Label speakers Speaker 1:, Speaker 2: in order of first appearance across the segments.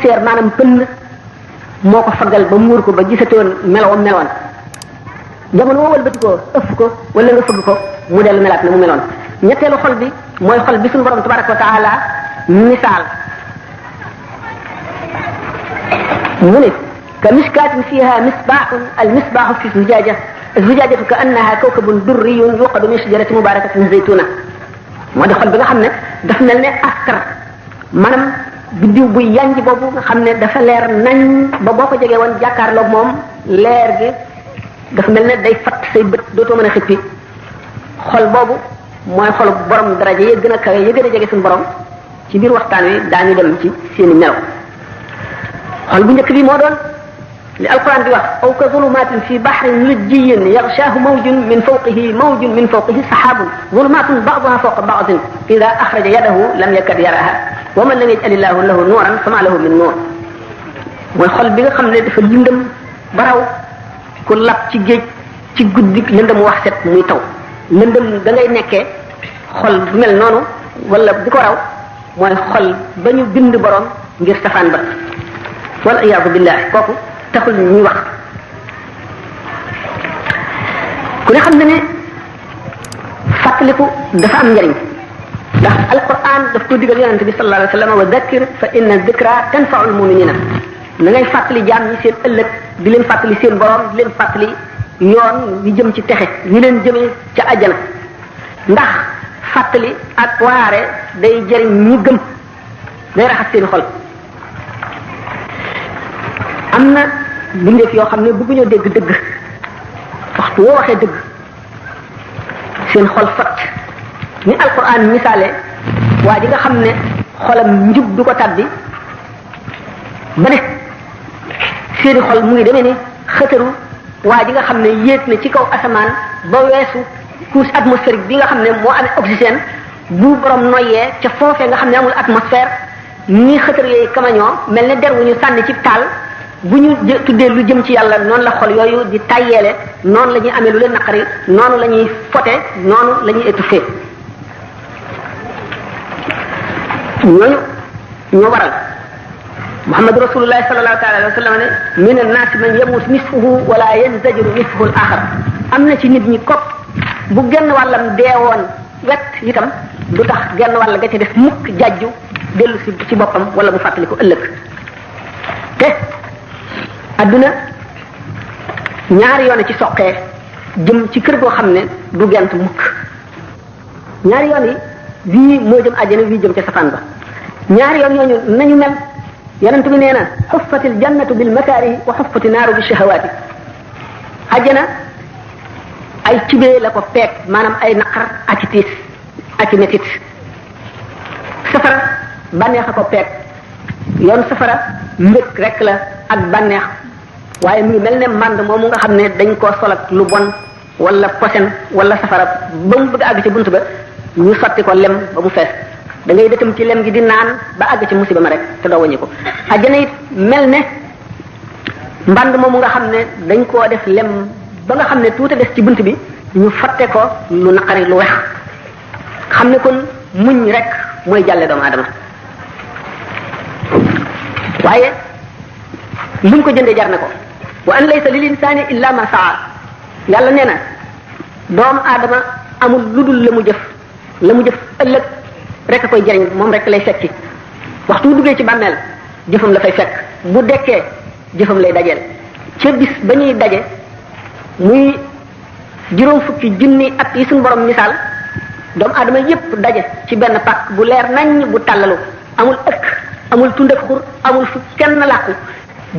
Speaker 1: poussière maanaam pënd moo ko faggal ba muur ko ba gisatoon meloom meloon jamono woo wëlbati ko ëff ko wala nga fëgg ko mu dellu melaat na mu meloon ñetteelu xol bi mooy xol bi suñu borom tabaraka wa taala misaal mu ne ka miskaatin fiha misbaaxun al misbaaxu fi zujaaja zujajatu ka annaha kawkabun durriyun yuqadu min shajarati mubarakatin zaytuna moo di xol bi nga xam ne dafa mel ne askar maanaam biddiw bu yanj boobu nga xam ne dafa leer nañ ba boo ko jegee woon jàkkaarloog moom leer gi dafa mel ne day fatt say bët dootoo mën a xippi xol boobu mooy xolu borom daraja yi gën a kawe yi gën a jege suñu borom ci biir waxtaan wi daañu dem ci seeni melo xol bu njëkk bi moo doon li alquran di wax aw ka zulumatin fi bahrin lujjiyin yaghshahu mawjun min fawqihi sahabun zulumatun ba'daha fawqa ba'din idha akhraja yadahu lam yakad yaraha wa man lam yaj'al illahu lahu nuran fama lahu min nur mooy xol bi nga xam ne dafa lëndëm baraw ku lab ci géej ci guddi lëndëm wax set muy taw lëndëm da ngay nekkee xol bu mel noonu wala di ko raw mooy xol ba ñu bind borom ngir safaan ba wal iyaadu billah kooku taxul ñuy wax ku ne xam na ne fàttaliku dafa am njariñ ndax alquran daf ko digal yonente bi sallallahu alayhi wa sallam wa dhakkir fa inna dhikra tanfa'ul mu'minina na ngay fàttali jaam ñi seen ëllëg di leen fàttali seen borom di leen fàttali yoon wi jëm ci texe wi leen jëmee ca àjjana ndax fàttali ak waare day jëriñ ñi gëm day raxas seen xol am na bindeef yoo xam ne bëgguñoo dégg dëgg waxtu woo waxee dëgg seen xol fat ni alquran misaale waa ji nga xam ne xolam njub du ko tàbbi ba ne seeni xol mu ngi demee ni xëtëru waa ji nga xam ne yéeg na ci kaw asamaan ba weesu couche atmosphérique bi nga xam ne moo amee oxygène bu borom noyyee ca foofee nga xam ne amul atmosphère ni xëtër yooyu kamañoo mel ne der wu ñu sànni ci taal bu ñu tuddee lu jëm ci yàlla noonu la xol yooyu di tayyeele noonu la ñuy amee lu leen naqari noonu la ñuy fote noonu la ñuy étouffé ñooñu ñoo waral Muhammad rasulullah sallallahu alayhi wa sallam ne min an-naasi man yamut nisfuhu wala yanzajiru nisfuhu al-axar am na ci nit ñi kopp bu genn wàllam deewoon wet itam du tax genn wàll ga ci def mukk jajju dellu si ci boppam wala mu fàttali ko ëllëg te adduna ñaari yoon ci soqee jëm ci kër goo xam ne du gent mukk ñaari yoon yi wii moo jëm àjjana wii jëm ca safaan ba ñaari yoon ñooñu nañu mel yonent bi nee na xuffatil jannatu bil makaarihi wa xuffati naaru bi shahawaati àjjana ay cibee la ko peeg maanaam ay naqar ak i tiis ak i metit safara bànneex a ko peeg yoon safara mbëg rek la ak bànneex waaye mu ngi mel ne mànd moomu nga xam ne dañ koo sol ak lu bon wala posen wala safara ba mu bëgg àgg ci bunt ba ñu sotti ko lem ba mu fees da ngay dëtam ci lem gi di naan ba àgg ci musiba ma rek te doo wàññi ko àjjana it mel ne mbànd moomu nga xam ne dañ koo def lem ba nga xam ne tuuti des ci bunt bi ñu fatte ko lu naqari lu wex xam ne kon muñ rek mooy jàlle doomu aadama waaye lu mu ko jëndee jar na ko wa an laysa lil insani illa ma saa yàlla nee na doomu aadama amul lu dul la mu jëf ëllëg rek a koy jëriñ moom rek lay fekki waxtu duggee ci bàmmeel jëfam la fay fekk bu dekkee jëfam lay dajeel ca bis ba ñuy daje muy juróom fukki junni at yi suñu borom misaal doomu aadama yépp daje ci benn pàkk bu leer nañ bu tàllalu amul ëkk amul tund ak xur amul fu kenn làqu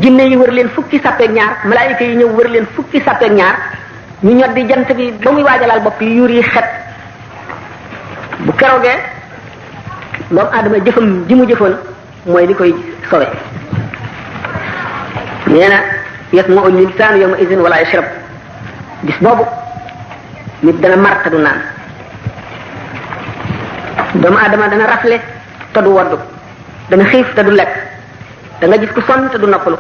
Speaker 1: jinne yi wër leen fukki sàppeek ñaar malaayika yi ñëw wër leen fukki sàppeek ñaar ñu ñoddi jant bi ba muy waajalaal bopp yi yuur yi xet bu keroogee doomu aadama jëfam ji mu jëfoon mooy li koy sowe nee na yasma'u l-insaanu yawma idin wala yashrab bis boobu nit dana mar te du naan doomu aadama dana rafle te du woddu dana xiif te du lekk da nga gis ku sonn te du noppalu